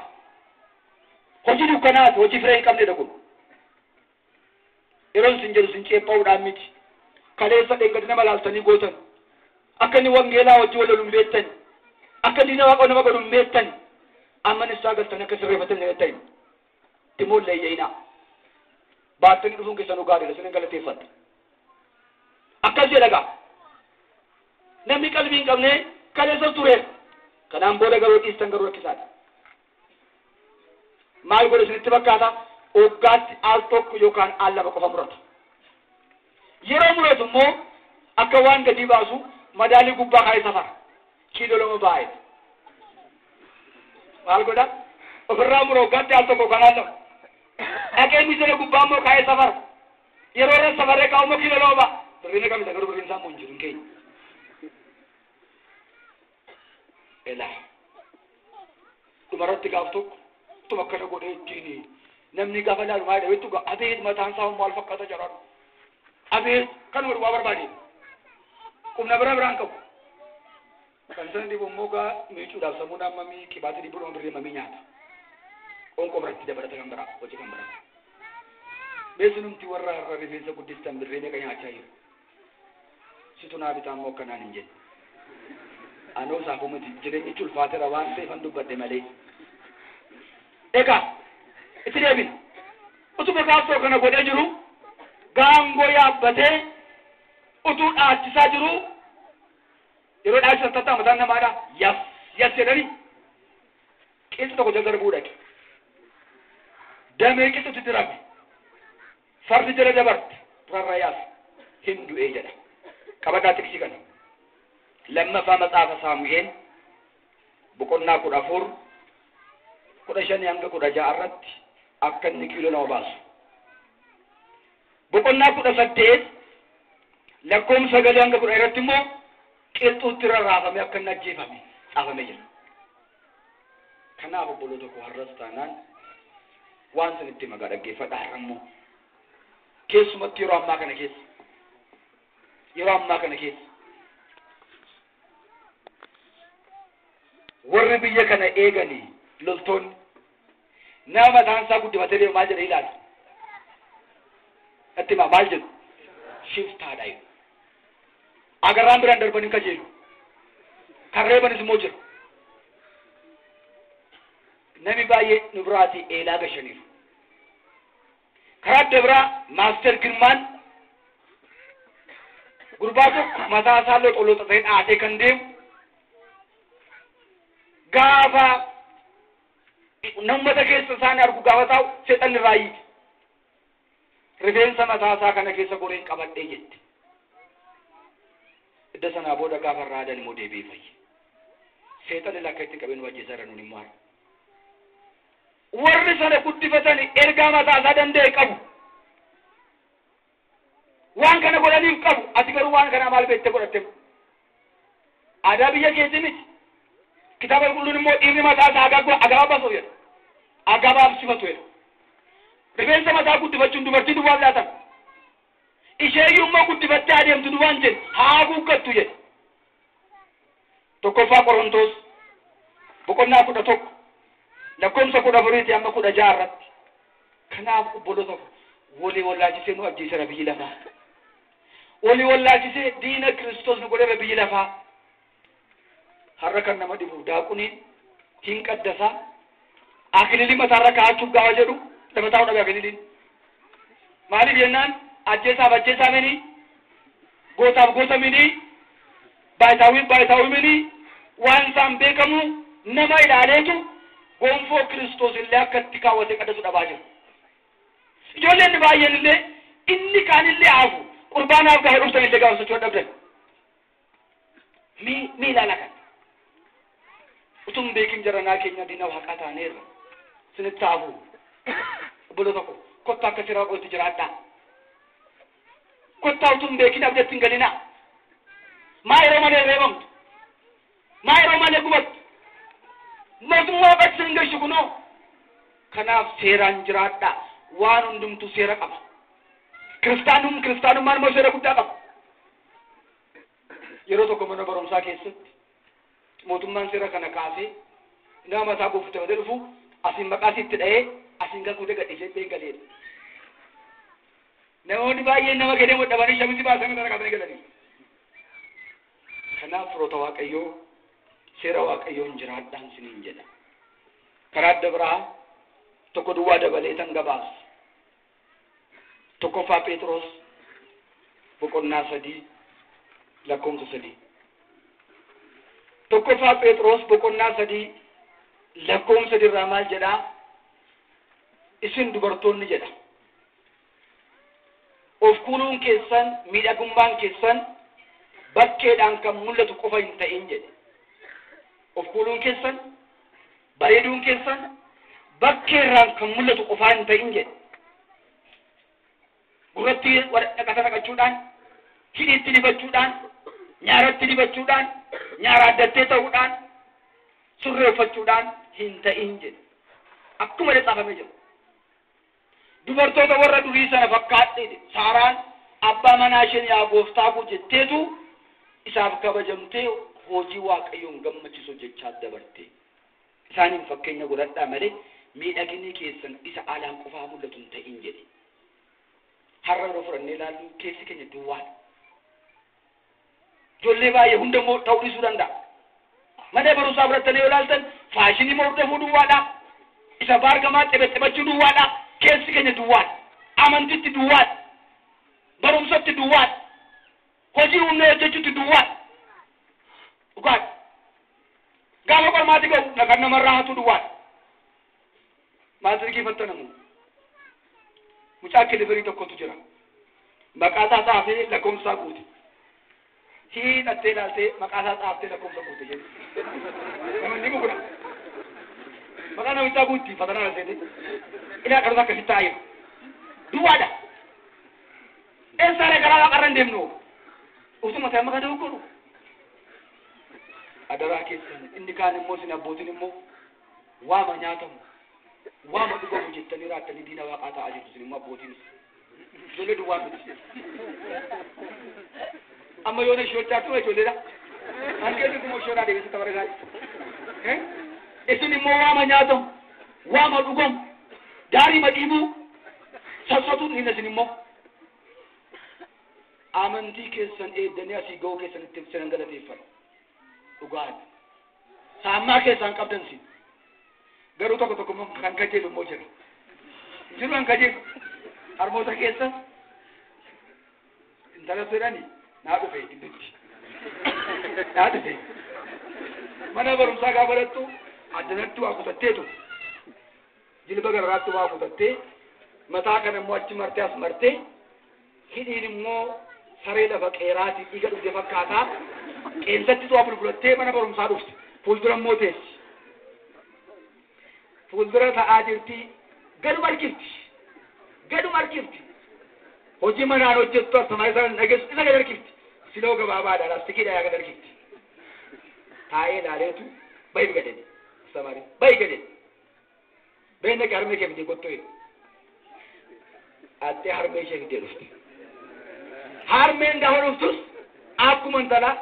Hojii dukkanaati, hojii firee hin qabnedha kun. Yeroon sin jedhu sin ceepha'uudhaan miti. Kaleessa dheengadi nama laaltanii gootan. Akka inni wangeelaa hojii wal lolu hin beektan. Akka diina waaqa nama godhu hin beektan. Amma isaa galtanii akka sirreeffatan hin ta'in. Timoon leeyya'inaa. Baattanii dhufuun keessanuu gaariidha, sin galateeffadha. Akkas jedha gaa. Namni qalbii hin qabne kaleessa tureera. Kanaan booda garuu dhiistan garuu rakkisaadha. Maal godhe isinitti fakkaata? Oggaatti al tokko yookaan al lama qofa murata. Yeroo muratu immoo akka waan gadi baasu madaalii gubbaa kaa'ee safara. Kiiloo 2 baay'ee. Maal godha? Ofirraa mura oggaatti al tokko yookaan al lama. Dhaqee miisana gubbaa immoo kaa'ee safara. Yeroo irra safaree kaa'u immoo kiiloo 2 ba'a. Birriin kamisa garuu birriin isaa immoo hin jiru hin keenya. Elaa. Dhumarratti gaaf tokko utuma akkana godhee ittiin namni gaafa laalu maal jedha beektu abeet mataan isaa maal fakkaata jedhan. Abeet kanuma duwwaa barbaade. Qubna bira biraan qabu. Kan sana dhibu immoo gaa miicuudhaaf sammuun hammamii qibaatii dhibuudhaan birrii hammamii nyaata. Qoonqoo biratti dabalata kan biraa hojii kan biraa. Beesinumti warra har'a rifeensa guddistan birrii meeqa nyaachaa jiru. Situ naa bitaa immoo akkanaan hin jenne. Anoo isaaf miti jireenyichi ulfaateera waan ta'eef an dubbadhe malee. Egaa itti deebina. Utuma kaaftoo kana godhee jiru gaangoo yaabbatee utuu dhaachisaa jiru yeroo dhaachisan tattaa mataan namaadha yas yas jedhanii qilxi tokko jala darbuu dhaqe. Damee qilxutti dirame. Fardi jala dabarte rarrayaas hin du'ee jedha. Qabadhaa tiksii kana. Lammaffaa matsaafa Saamu'eel boqonnaa 14 15 hanga 16 irratti akka inni kiiloo 2 baasu. Boqonnaa 18 lakkoofsa 9 hanga 10 irratti immoo qilxuutti rarraafame akka inni ajjeefame caafamee jira. Kanaaf obboloota koo har'as taanaan waan sanitti magaa dhaggeeffadha har'a immoo keessumatti yeroo ammaa kana keessa yeroo ammaa kana keessa warri biyya kana eeganii loltoonni nama mataan isaa guddifatee deemu maal jedhee ilaala? Natti himaa maal jedhu? Shiftaadha jedhu. Agarraan biraan darbanii kajeelu. Kan reebanis immoo jira. Namni baay'ee nu biraatii eelaa gashaniiru. Karaa adda biraa Maaster Girmaan gurbaa tokko mataa isaa loxoloxatee dhaatee kan deemu gaafa namoota keessa isaan argu gaafa taa'u seexanni irraa hiite. Rifeensa mataa isaa kana keessa goreen qabadhee jette. Idda sanaa booda gaafa irraa adan immoo deebi'ee fayye. Seexanni lakka itti qabeen wajjii irra nuun immoo har'a. Warri sana guddifatanii ergaa mataa isaa danda'e qabu. Waan kana godhaniif qabu. Ati garuu waan kana maal beektee godhatte? Aadaa biyya keetii miti. Kitaaba qulqulluun immoo dhiirri mataa isaa agabaabsifatu jedha. Agabaabsifatu jedha. Rifeensa mataa guddifachuun dubartii duwwaaf laatama. Isheeyyuu immoo guddifattee adeemtu duwwaan jedhe haa haguuggattu jedhe. Tokkoffaa Qorontos boqonnaa 11 lakkoofsa 14 amma 16 irratti. Kanaaf obboloota walii wallaalchisee nu ajjeesera biyyi lafaa. Walii wallaalchisee diina Kiristoos nu godheera biyyi lafaa. Har'a kan nama dhibu daaquniin hin qaddasaa akililii mataarra kaa'achuuf gaafa jedhu lafa taa'u dhabe akililiin. Maaliif jennaan ajjeesaaf ajjeesaa mini, gootaaf goota mini, baayitaawwiif baayitaawwii mini, waan isaan beekamu nama ilaaleetu gonfoo Kiristoos illee akka itti kaawwatee qaddasu dhabaa jira. Ijoolleen baay'een illee inni kaan illee haafu qurbaanaaf gaafa dhuftan illee gaafa socho'uu dhabdan. Mi ilaala kan. Utuu beekin jaranaa keenya diina waaqaa taaneerra. Sinitti haafu. Obboloota koo kottaa akka seera waaqootti jiraadhaa. Kottaa utuu beekin abdatti hin galinaa. Maa yeroo malee reebamtu? Maa yeroo malee gubattu? Mootummaa waaqaatti hin gashu kunoo. Kanaaf seeraan jiraadhaa. Waan hundumtuu seera qaba. Kiristaanummaan immoo seera guddaa qaba. Yeroo tokko mana barumsaa keessatti mootummaan seera kana kaasee nama mataa guufatee dhufu asiin maqaa sitti dha'ee asiin galkuutee gadhiisee hin galeedha. Namoonni baay'een nama gadee dhabanii shamisi baasanii kana kaasanii galanii. Kanaaf firoota Waaqayyoo seera Waaqayyoon jiraadhaan siniin jedha. Karaa adda biraa tokko duwwaa dabalee tan gabaasa. Tokkoffaa Phexros boqonnaa 3 lakkoofsa 3. Tokkoffaa Phexros boqonnaa 3 lakkoofsa 3 irraa maal jedhaa? Isin dubartoonni jedha. Of kuuluun keessan miidhagummaan keessan bakkeedhaan kan mul'atu qofa hin ta'in jedhe. Of kuuluun keessan bareeduun keessan bakkeerraan kan mul'atu qofaa hin ta'in jedhe. Gurratti dhaqata naqachuudhaan, hidhiitti dibachuudhaan, nyaaratti dibachuudhaan, nyaara addattee ta'uudhaan, surreeffachuudhaan hin ta'in jedhe. Akkuma caafamee jiru. Dubartoota warra durii sana fakkaadhe Saaraan abbaa manaa isheen yaa gooftaa koo jetteetu isaaf kabajamtee hojii Waaqayyoon gammachiisu jechaa dabarte. Isaaniin fakkeenya godhadhaa malee miidhaginni keessan isa alaan qofaa mul'atu hin ta'in jedhe. Har'a yeroo fudhannee ilaallu keessi keenya duwwaadha. Ijoollee baay'ee hunda immoo ta'uu dhiisuu danda'a. Mana barumsaa fudhattanii yoo ilaaltan faashinii hordofuu duwwaadha. Isa baargamaa xebexebachuu duwwaadha. Keessi keenya duwwaadha. Amantitti duwwaadha. Barumsatti duwwaadha. Hojii humna hojjechuutti duwwaadha. Dhugaadha. Gaafa qormaati ga'u kan namarraa hatu duwwaadha. Maatirikii fattanamu. Mucaa kilifirii tokkotu jira. Maqaa isaa xaafee lakkoofsa isaa guute. Hiixattee ilaaltee maqaa isaa xaaftee lakkoofsa guute jedhe. Namni bukuna. Maqaa namichaa guutti fatanaa laseete. Ilaa qarsa akkasitti taa'ee jiru. Duwwaadha. Eessaadha karaa waaqarra hin deemnu. Utuma ta'e maqaa doggoru. Adaraa keessan inni kaan immoo isin abbootiin immoo waama nyaatamu. Waama dhugamu jettanii raattanii diina waaqaa ta'aa jirtu isin immoo abbootiinis. Ijoollee duwwaa miti. Amma yoona ishee ture ijoolleedha. An keessatti immoo ishoodhaa deebisee tapha isaa. Isin immoo waama nyaatamu, waama dhugamu, daarii madhiibuu, sassatuun hin isin immoo. Amantii keessan eeddanii asii ga'uu keessanitti sinan galateeffadha. Dhugaadha. Saammaa keessaan qabdan sin. Garuu tokko tokko immoo kan kajeelu immoo jira. Jiru kan kajeelu. Harmoota keessa intala jedhani naa dhufe gidduutti. Naa dhufe. Mana barumsaa gaafa barattu addanatti waa kutatteetu. Jilba gararaatti waa kutattee mataa kana immoo achi martee as martee hidhiin immoo saree lafa qeeraatii dhiiga dhugde fakkaataa qeensatti waa bulbulattee mana barumsaa dhufte. Fuuldura immoo teessi. Fuuldura ta'aa jirti. Gaduma harkifti. Gaduma harkifti. Hojii manaan hojjettu asxamaa isaan dhageessu isa gad harkifti. Siloo gabaabaadha laastikiidha yaa gad harkifti. Taa'ee ilaaleetu bayi gadhee samarii bayi gadhee bayi naqee harmee kee fidee kottu jedhe. Attee harmee ishee fidee dhufte. Harmeen gaafa dhuftus akkuma intalaa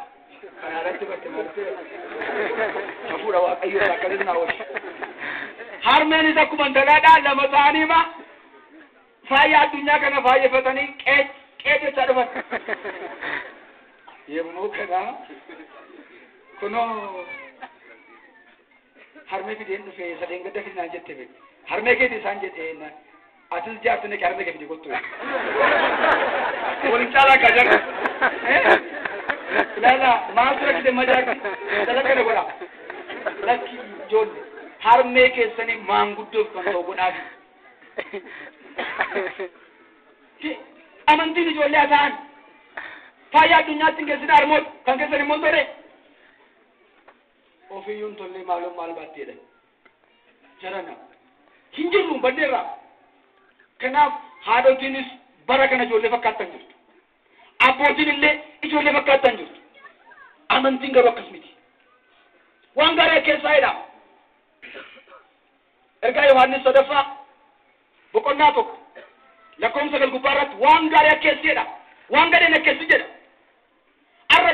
kanarratti barte malte hafuura waaqayyoo akkasis naa oolche. Harmeenis akkuma intalaadhaa lama ta'anii ma faaya addunyaa kana faayeffatanii qee qee jechaa dhufan. Yemmuu kana kunoo harmee fideen dhufee sadeen gadda fidinaan jette beeku. Harmee keeti isaan jedhee atis jaarti naqee harmee kee fidee kottu. Waliin caalaa kaa jarri. Ilaala maaltu rakkite majaarti dalaga godha. Lakki ijoollee harmee keessanii maanguddoof kan ta'u godhaafi. Amantiin ijoollee haa ta'an faaya addunyaatti hin geessine harmoota kan keessan immoo hin tole. Ofiiyyuu hin tolle maaloo maal baatteedha. Jarana hin jirru baddeerra. Kanaaf haadhotiinis bara kana ijoollee fakkaattan jirtu. Abbootiin illee ijoollee fakkaattan jirtu. Amantiin garuu akkas miti. Waan gaarii keessaa jedha. Ergaa Yohaannis sadaffaa boqonnaa 1 lakkoofsa 9 gubbaa irratti waan gaarii akkeessi jedha. Waan gadheen akkeessi jedha. Arra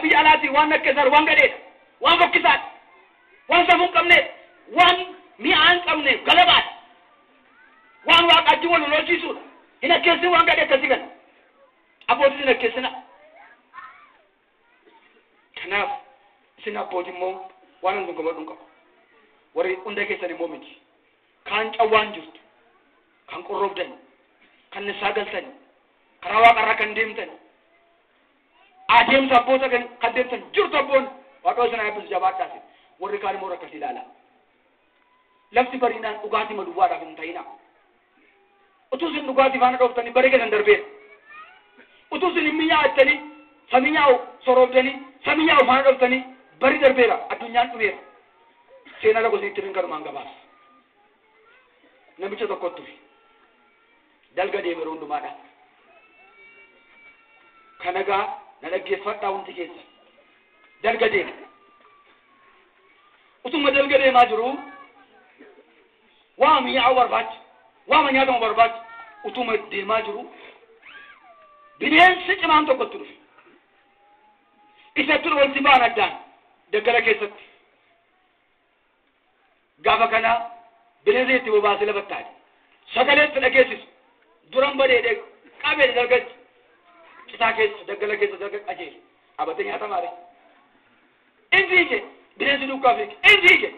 biyya alaatii waan akkeessaa waan gadheedha. Waan fokkisaadha. Waan safuu hin qabneedha. Waan mi'aa hin qabne galabaadha. Waan waaqaatti wal lolchiisuudha. Hin akkeessin waan gadhee akkasii kana. Abbootiin hin akkeessina. Kanaaf isin abbootiin immoo waan hin gamadhu hin qabu. Warri hunda keessan immoo miti. Kaan cawwaan jirtu, kan qorroobdan, kan nissaa galtan, karaa waaqarraa kan deemtan, adeemsa abboota kan deemtan jirtu abboon waaqayyo sana eebbisu jabaadhaas. Warri kaan immoo rakkasii ilaala. Lafti bariinaan dhugaatii maduwwaadhaaf hin ta'ina. Utuu isin dhugaatii faana dhooftanii barii keessan darbeera. Utuu isin hin mi'aattanii samii nyaa'u soroobdanii samii nyaa'u faana dhooftanii barii darbeera addunyaan dhumeera. Seenaa tokko isinitti himin kanumaan gabaasa. Namicha tokkotu dhufe. Dalga deeme yeroo hundumaadha. Kana gaa na dhaggeeffadhaa hundi keessa. Dalga deeme. Utuma dalga deemaa jiru waa mi'aawu barbaacha, waa nyaatamu barbaacha utuma deemaa jiru bineensi cimaan tokkotti dhufe. Isatti walitti ba'an addaan daggala keessatti. Gaafa kana bineensi itti bobaasee lafa taa'e. Sagalee itti dhageessisu. Duran badeedee qabee dalgachi. Citaa keessa daggala keessa dalga qajeele. Abatee nyaata maale. Inni fiige bineensi duukaa fiige. Inni fiige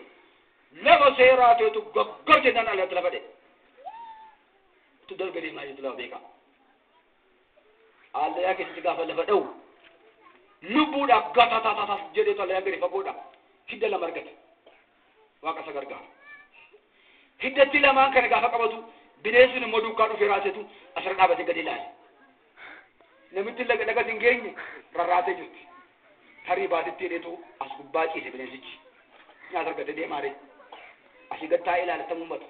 lafa seeraa ta'etu gaggab jennaan alatti lafa dhee. Utuu dalga deemaa jirtu lafa beekaa. Allayaa keessatti gaafa lafa dha'u lubbuudhaaf gatatatatas jedheetu allayaan gadi fagoodha. Hidda lama argate. Waaqa isa gargaara. Hiddatti lamaan kana gaafa qabatu bineensi immoo duukaa dhufee raasetu asirra dhaabatee gadi ilaale. Namitti laga dhagas hin geenye rarraatee jirti. Tarii baatitti hidheetu as gubbaa ciise bineensichi. Nyaata argatee deemaa ree. Asii gad taa'ee ilaala ta'uu uummata.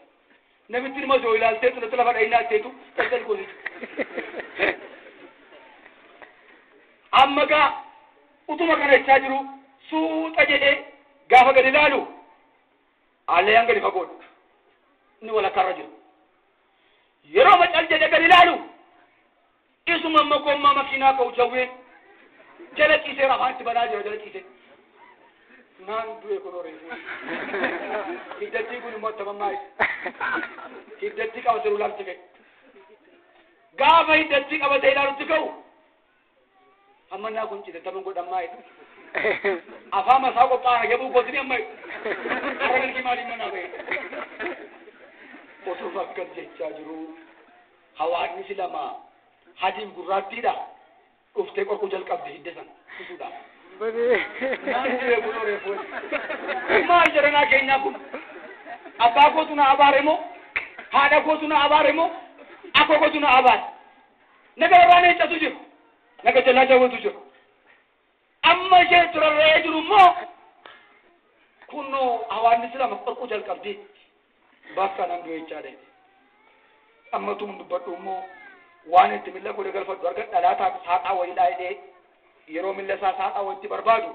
Namitti immoo osoo ilaaltee tullatti lafa dhahinaa itteetu galgal goositu. Amma gaa utuma kana jechaa jiru suuxa jedhee gaafa gadi ilaalu allayyaan gadi fagoodha. Inni walakkaarra jira. Yeroo macal jedhee gadi ilaalu isuma amma gommaa makiinaa ka'u jawween jala ciisee afaan itti banaa jira jala ciisee. Naan du'e kun horeefu. Hiddattii kun immoo attamammaa hiddattii qabatee ilaalutti ka'e. Gaafa hiddattii qabatee ilaalutti ka'u amma naa kun cite taman godhammaa jedhu. Afaan masaa qophaa'ana jabuu gootni amma har'a milkii maaliin manaa ba'e. Osoo akkas jechaa jiru hawaannisi lama hadiin gurraattiidha dhuftee qorquu jalqabde hidda sana kusuudhaaf. Naan du'e kun horeefu. Maal jaranaa keenyaa kun abbaa kootu na abaare moo haadha kootu na abaare moo akkoo kootu na abaare. Naga irraa leencatu jiru. Naga jalaa jawwatu jiru. Amma ishee turarree jiru immoo kunoo hawaannisi lama qorquu jalqabde bakka nan du'e jechaadha. Amma tun dubbadhu immoo waan itti miila godhe galfadhu arga dhalaa saaqaa wayii dhaayidhee yeroo miila isaa saaqaa wayitti barbaadu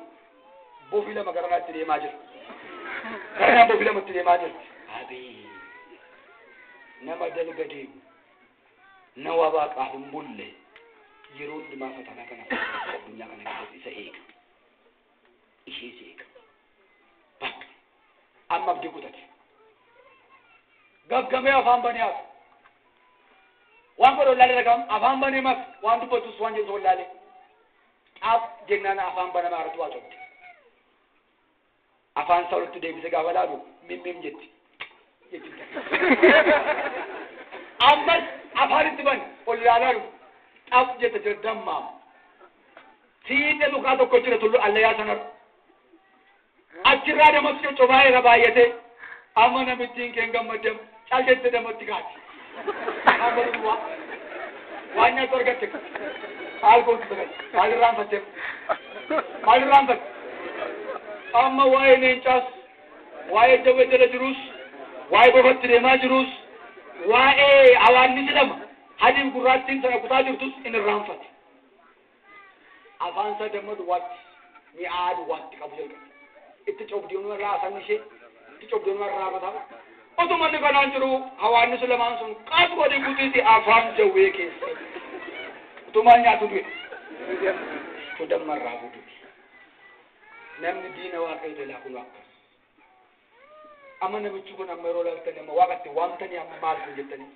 Bofi lama garanaatti deemaa jira. Garanaan bofi lamatti deemaa jira. Abii nama dalga deemu nama waaqaaf hin bulle yeroo hundumaa fatanaa kana addunyaa kana keessatti isa eega. Ishees eega. Bakka amma abdii kutate. Gaggamee afaan banee hafe. Waan godhe wallaalee dhaga'am afaan banee maf waan dubbatus waan jedhu wallaalee. Xaaf jennaan afaan banamaa irratti waa cobde. Afaan isaa walitti deebisee gaafa laalu mimmiim jetti. Ammas afaan itti bane ol ilaalaa dhufu. Xaaf jette jira dammaama. Fiixee mukaa tokko jira tullu allayyaa sanarra. Achirraa damatti coccobaa irra baay'ate amma namittiin keen gammaddam cal jette damatti kaati. Amma duwwaa waan nyaatu argatte maal gootu sagal maal irraanfatte maal irraanfatte amma waa'ee leencaas waa'ee jawwee jala jirus waa'ee bofatti deemaa jirus waa'ee hawaannisi lama hadiin gurraattiin sana kutaa jirtus in irraanfate. Afaan isaa damma duwwaatti mi'aa duwwaatti qabu jalqabe. Itti cobdiinuu irraa asan ishee itti cobdiinuu irraa mataa otuma inni kanaan jiru hawaannisi lamaan sun qaas godhi kutiiti afaan jawwee keessa utumaan nyaatu du'e tu damma irraa budu'e. Namni diina waaqayyo jalaa kun akkas. Amma namichi kun amma yeroo laaltanii amma waaqatti waamtanii amma maal kun jettanii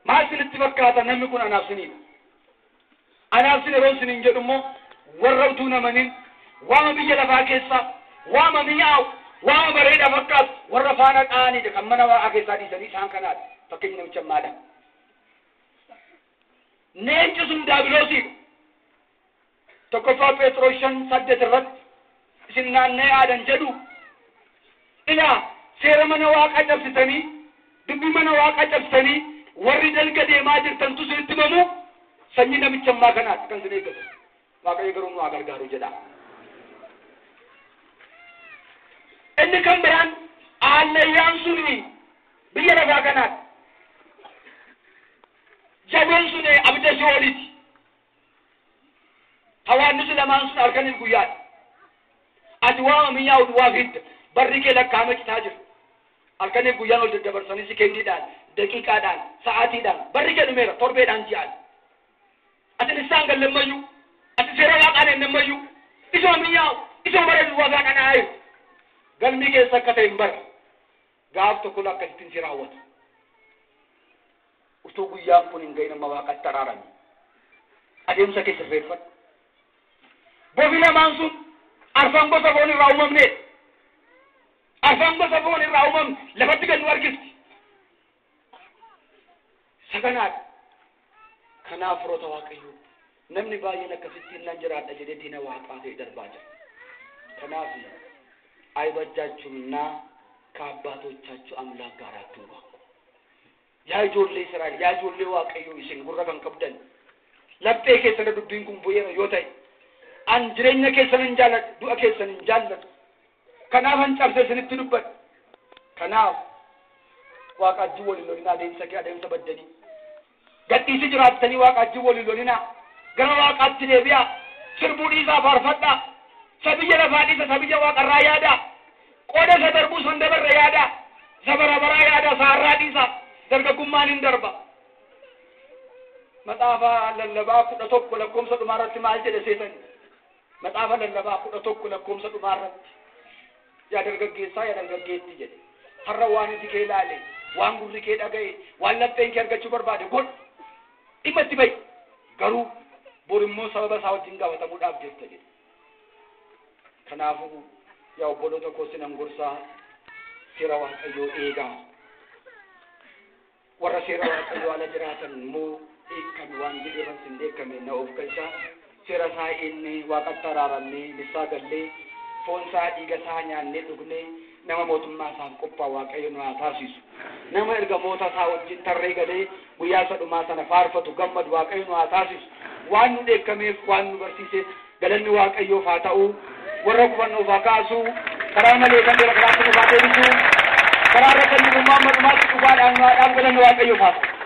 maal isinitti fakkaata namni kun anaaf siniidha. Anaaf sin yeroo isiniin jedhu immoo warra utuu namaniin waama biyya lafaa keessaa waama mi'aawu waama bareedaa fakkaatu warra faana dha'aniidha kan mana waaqaa keessaa dhiisanii isaan kanaadha. Fakkeenyi namicha ammaadha. Leenci sun daabiloosiidha. Tokkoffaa Phexros 5:8 irratti isin naanna'ee aadan jedhu ilaa seera mana waaqaa cabsitanii dubbii mana waaqaa cabsitanii warri dalga deemaa jirtantu isinitti himamu sanyii namicha ammaa kanaati kan isin eeggatu. Waaqayyo garuu nu haa gargaaru jedha. Inni kan biraan aallayyaan suni biyya lafaa kanaati. Jawween sun abidda si'ooliiti. Hawaannisi lamaan sun halkaniif guyyaadha. Ati waama mi'aawu duwwaa fidda barri kee lakkaa'ama citaa jira. Halkaniif guyyaan ol daddabarsanii sekendiidhaan, daqiiqaadhaan, sa'aatiidhaan barri kee dhumeera torbeedhaan ji'aan. Ati lissaan gallammayyuu, ati seera waaqaan ennammayyuu, isuma mi'aawu, isuma bara duwwaa isaa qana'aa galmii keessa akka ta'e hin bara. Gaaf tokko akkasittiin si raawwata. Utuu guyyaan kun hin gahin amma waaqatti araarame. Adeemsa kee sirreeffadhu. Bofi lamaan sun arfan gosa foon irraa uumamne. Arfan gosa foon irraa uumamne lafatti gad nu argisti. Saganaadha. Kanaaf firoota Waaqayyoo namni baay'een akkasittiin nan jiraadha jedhee diina waaqaa ta'e darbaa jira. Kanaaf አይበጃችሁምና ከአባቶቻችሁ አምላክ ጋር አትዋጉ። Yaa ijoollee Israa'el, yaa ijoollee Waaqayyoo isin gurra kan qabdan laphee keessan dubbiin kun bu'eera yoo ta'e an jireenya keessan hin jaalladhu, du'a keessan hin jaalladhu. Kanaaf an cabsee isinitti dubbadha. Kanaaf waaqa wajjin waliin lolinaa adeemsa kee adeemsa baddanii gadhiisi jiraattanii waaqa wajjin waliin lolinaa gara waaqaatti deebi'aa sirbuu dhiisaa faarfadhaa sabiyya lafaa dhiisa sabiyya waaqarraa yaadaa qooda isa darbuu san dabarra yaadaa isa barabaraa yaadaa saarraa dhiisaa dargaggummaan hin darba. Maxaafa lallabaa 11 lakkoomsa dhumaarratti maal jedhe seetani? Maxaafa lallabaa 11 lakkoomsa dhumaarratti yaa dargaggeessaa yaa dargaggeetti jedhe. Har'a waan iji kee ilaale, waan gurri kee dhaga'e, waan lapheen kee argachuu barbaade godhu dhimma itti bahi. Garuu bor immoo sababa isaa wajjin gaafatamuudhaaf jirta jedhe. Kanaafuu yaa obboloota koo sinan gorsaa seera Waaqayyoo eegaa. Warra seera Waaqayyoo ala jiraatan immoo dheekkame waan jedheefan sin dheekkame na of galchaa. Seera isaa eegnee waaqatti araaramnee lissaa gallee foon isaa dhiiga isaa nyaannee dhugnee nama mootummaa isaaf qophaa'u Waaqayyo nu haa taasisu. Nama ergamoota isaa wajjin tarree galee guyyaa isa dhumaa sana faarfatu gammadu Waaqayyo nu haa taasisu. Waan nu dheekkameef waan nu barsiiseef galanni Waaqayyoof haa ta'u. Warra kufan nuuf haa kaasu. Karaa malee kan jira karaatti nuuf haa deebisu. Karaa irra kan jiru amma dhumaatti dhugaadhaan nu haa dhaabu galanni Waaqayyoof haa ta'u.